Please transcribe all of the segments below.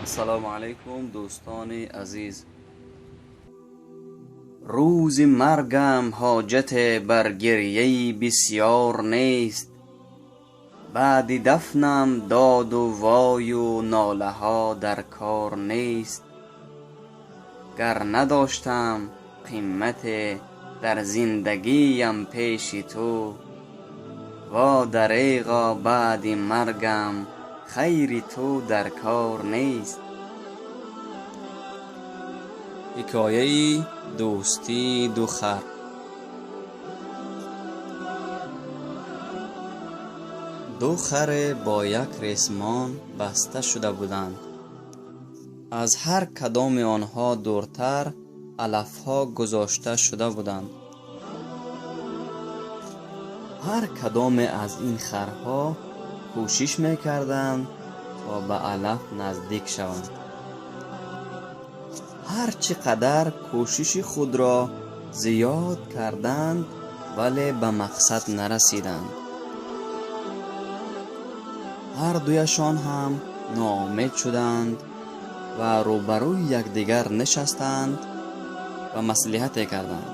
Ассалому алайкум, дӯстони азиз. Рӯзи маргам ҳоҷате бар гирьяи бисьёр нест. Баъди дафнам доду вою нолаҳо дар кор нест. Гар надоштам қиммате дар зиндагиям пеши ту, во дареғо баъди маргам хайри ту дар кор нест. Ҳикояи дӯстии ду хар. Ду харе бо як ресмон баста шуда буданд. Аз ҳар кадоми онҳо дуртар алафҳо гузошта шуда буданд. Ҳар кадоме аз ин харҳо кӯшиш мекарданд, то ба алаф наздик шаванд. Ҳар чӣ қадар кӯшиши худро зиёд карданд, вале ба мақсад нарасиданд. Ҳар дуяшон ҳам ноумед шуданд ва рӯбарӯи якдигар нишастанд ва маслиҳате карданд.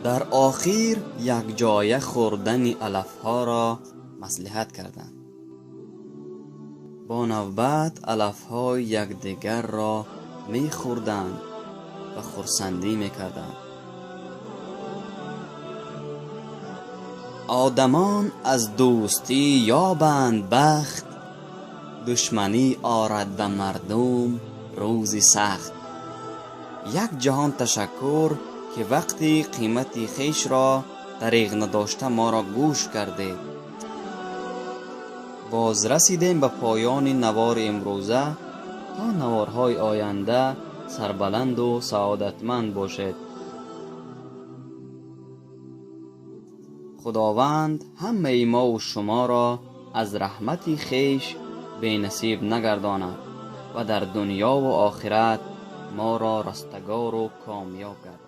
Дар охир якҷоя хӯрдани алафҳоро маслиҳат карданд. Бо навбат алафҳои якдигарро мехӯрданд ва хурсандӣ мекарданд. Одамон аз дӯстӣ ёбанд бахт, душманӣ орад ба мардум рӯзи сахт. Як ҷаҳон ташаккур, ки вақти қимати хешро дариғ надошта моро гӯш кардед. Боз расидем ба поёни навори имрӯза. То наворҳои оянда сарбаланду саодатманд бошед. Худованд ҳамаи мову шуморо аз раҳмати хеш бенасиб нагардонад ва дар дунёву охират моро растагору комёб гардонад.